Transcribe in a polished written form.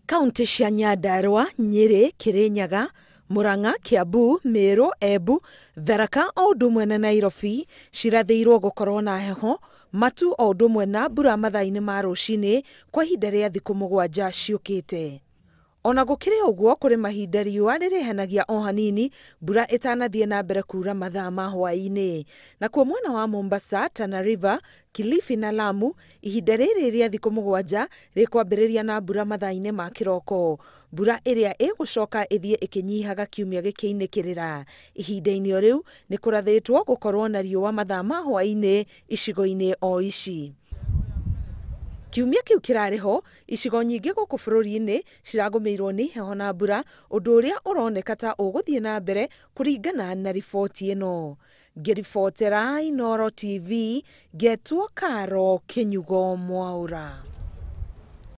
Kaunti cia Nyandarua, Nyeri, Kirinyaga, Murang'a, Kiambu, Meru, Embu, Tharaka o ũndũ ũmwe na Nairobi cirathĩirwo gũkorwo na heho, matu o ũndũ ũmwe na mbura mathaa-inĩ ma rũcinĩ kwa ihinda rĩa thikũ 7 ciũkĩte. Ona gũkĩrĩ ũguo, kũrĩ mahinda riũa rĩrĩhenagia o hanini mbura ĩtanathiĩ na mbere kuura mathaa ma hwaĩ-inĩ. Nakuo mwena wa Mombasa, Tana River, Kilifi na Lamu, ihinda rĩrĩ rĩa thikũ 7 rĩkwambĩrĩria na mbura mathaa-inĩ ma kĩroko. Mbura ĩrĩa ĩgũcoka ĩthiĩ ĩkĩnyihaga kiumia gĩkĩinĩkĩrĩra. Ihinda-inĩ o rĩu nĩ kũrathĩtwo gũkorwo na riũa mathaa ma hwaĩ-inĩ icigo-inĩ o ici. Kiumia kĩu kĩrarĩ ho, icigo nyingĩ gũkũ bũrũri-inĩ ciragũmĩirwo nĩ heho na mbura, ũndũ ũrĩa ũroneka ta ũgũthiĩ na mbere kũringana na riboti ĩno. Ngĩribotera Inooro TV, ngetwo Karo Kĩnyugo Mwaũra.